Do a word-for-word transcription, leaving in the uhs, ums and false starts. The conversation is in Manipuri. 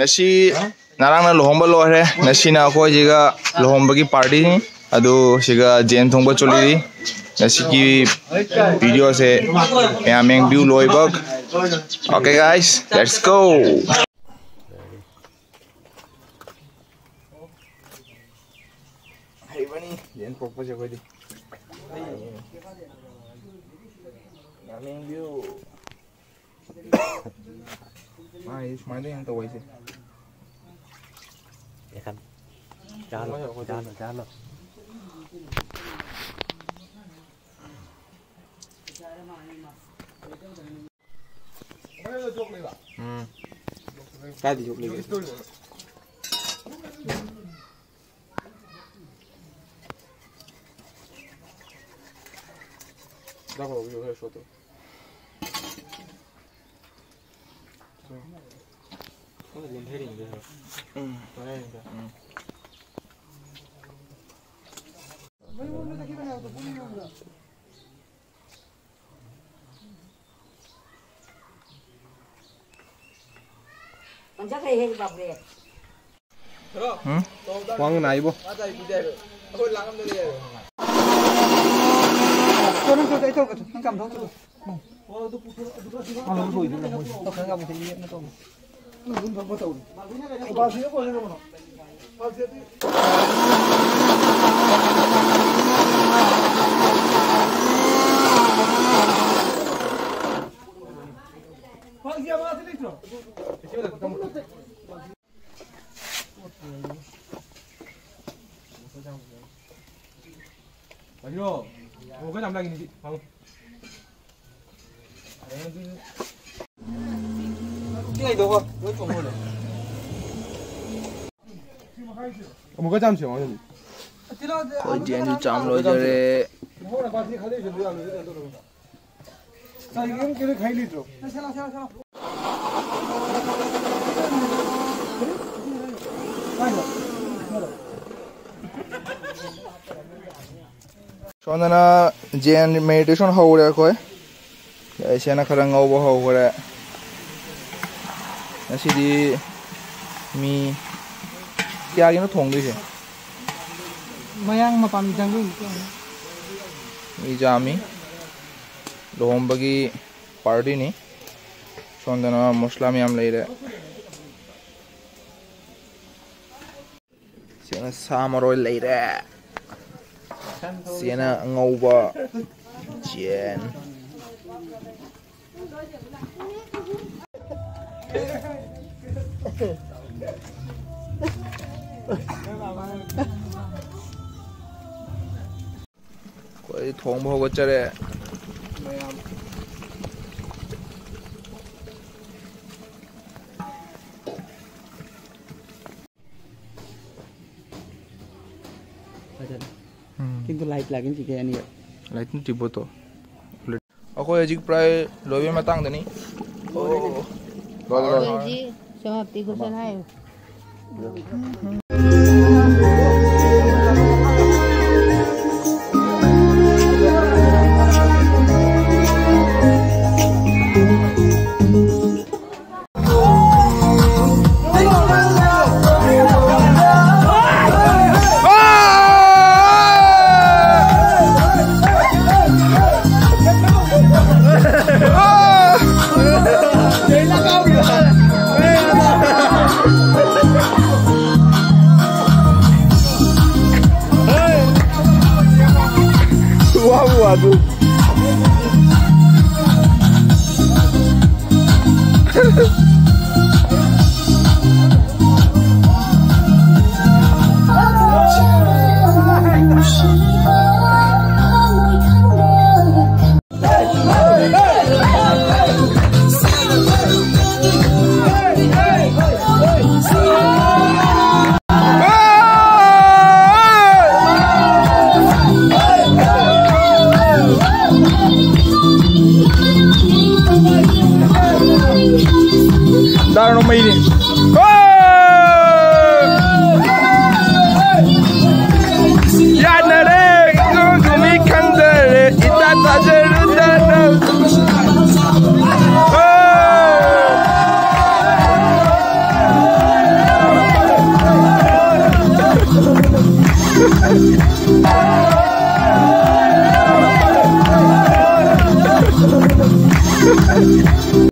ꯉꯁꯤ ꯉꯔꯥꯡꯅ ꯂꯨꯍꯣꯡꯕ ꯂꯣꯏꯈ꯭ꯔꯦ꯫ ꯉꯁꯤꯅ ꯑꯩꯈꯣꯏꯁꯤꯒ ꯂꯨꯍꯣꯡꯕꯒꯤ ꯄꯥꯔꯇꯤꯅꯤ꯫ ꯑꯗꯨ ꯁꯤꯒ ꯖꯦꯟ ꯊꯣꯡꯕ ꯆꯣꯂꯤꯔꯤ꯫ ꯉꯁꯤꯒꯤ ꯚꯤꯗꯤꯑꯣꯁꯦ ꯃꯌꯥꯝ ꯌꯦꯡꯕꯤꯌꯨ ꯂꯣꯏꯕ꯫ Okay, guys, let's go. ꯍꯩꯕꯅꯤ ꯖꯦꯟ ꯄꯣꯛꯄꯁꯦ ꯑꯩꯈꯣꯏꯗꯤ꯫ ꯃꯌꯥꯝ ꯌꯦꯡꯕꯤꯌꯨ꯫ ꯃꯥꯒꯤ ꯁꯨꯃꯥꯏꯅ ꯌꯥꯝ ꯇꯧꯕ ꯍꯥꯏꯁꯦ꯫ ꯌꯥꯀꯟ꯫ ꯆꯥꯍꯜꯂꯣ, ꯆꯥꯍꯜꯂꯣ, ꯆꯥꯍꯜꯂꯣ꯫ ꯎꯝ꯫ ꯀꯥꯏꯗ ꯌꯣꯛꯂꯤꯒꯦ? ꯗꯥ ꯀꯧꯔꯛꯑꯣ, ꯈꯔ ꯁꯣꯠꯇꯣ꯫ ꯎꯝ꯫ ꯎꯝ꯫ ꯎꯝ? ꯋꯥꯡ ꯅꯥꯏꯕꯣ꯫ ꯑꯃꯨꯛꯀ ꯆꯥꯝꯁꯤ ꯌꯦꯡꯉꯣ ꯑꯗꯨꯗꯤ꯫ ꯑꯩꯈꯣꯏ ꯖꯦꯟꯁꯨ ꯆꯥꯝ ꯂꯣꯏꯖꯔꯦ꯫ ꯁꯣꯝꯗꯅ ꯖꯦꯟ ꯃꯦꯗꯤꯇꯦꯁꯟ ꯍꯧꯔꯦ ꯑꯩꯈꯣꯏ꯫ ꯏꯆꯦꯅ ꯈꯔ ꯉꯧꯕ ꯍꯧꯈ꯭ꯔꯦ꯫ ꯉꯁꯤꯗꯤ ꯃꯤ ꯀꯌꯥꯒꯤꯅꯣ ꯊꯣꯡꯗꯣꯏꯁꯦ? ꯃꯌꯥꯡ ꯃꯄꯥꯟꯒꯤ ꯆꯪꯗꯣꯏꯅꯤ꯫ ꯃꯤ ꯌꯥꯝꯃꯤ꯫ ꯂꯨꯍꯣꯡꯕꯒꯤ ꯄꯥꯔꯇꯤꯅꯤ꯫ ꯁꯣꯝꯗꯅ ꯃꯁꯂꯥ ꯃꯌꯥꯝ ꯂꯩꯔꯦ꯫ ꯁꯤꯅ ꯁꯥ ꯃꯔꯣꯏ ꯂꯩꯔꯦ꯫ ꯁꯤꯅ ꯑꯉꯧꯕ ꯌꯦꯟ꯫ ꯑꯩꯈꯣꯏ ꯊꯣꯡꯕ ꯍꯧꯒꯠꯆꯔꯦ꯫ ꯎꯝ꯫ ꯀꯤꯟꯇꯨ ꯂꯥꯏꯠ ꯂꯥꯛꯀꯅꯤ ꯁꯤ ꯀꯩ ꯑꯅꯤ꯫ ꯂꯥꯏꯠ ꯅꯠꯇꯦ ꯄꯣꯠꯇꯣ꯫ ꯑꯩꯈꯣꯏ ꯍꯧꯖꯤꯛ ꯄ꯭ꯔꯥꯏ ꯂꯣꯏꯕꯒꯤ ꯃꯇꯥꯡꯗꯅꯤ꯫ ꯑꯣ꯫ ꯂꯣꯏꯔꯦ, ꯂꯣꯏꯔꯦ꯫ ꯁꯤ ꯁꯣꯃꯥꯞꯇꯤ ꯒꯨꯁꯟ ꯍꯥꯏꯌꯨ꯫ Wow, wow, dude. ꯗꯥꯔꯅꯣ ꯃꯩꯅꯦ꯫